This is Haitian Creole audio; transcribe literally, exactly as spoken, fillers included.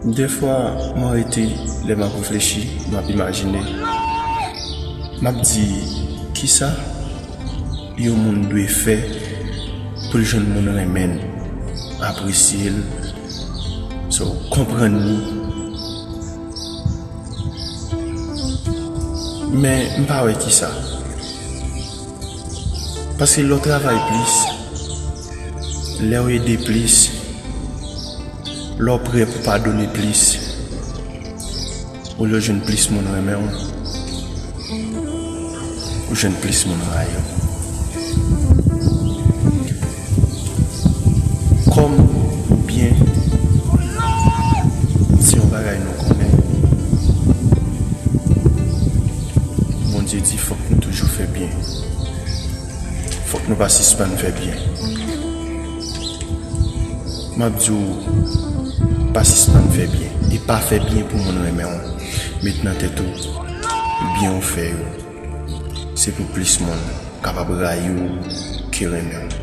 Dèfwa, mwen rete, lè m ap reflechi, m ap imajine. M ap di, kisa yon moun dwe fè pou l jwenn moun renmen l, apresye l, so, konprann li? Men m pa wè kisa. Paske lè w travay plis, lè w ede plis, lè w prè pou padone plis, olye w jwenn plis moun renmen w, ou jwenn plis moun rayi w. Kòm byen se yon bagay nou konnen, Bondye di fòk nou toujou fè byen. Fòk nou pa sispann fè byen. M ap di w, pa sispann fè byen. E pa fè byen pou moun renmen w. Met nan tèt ou, byen w fè yo, se pou plis moun kapab rayi w ke renmen w.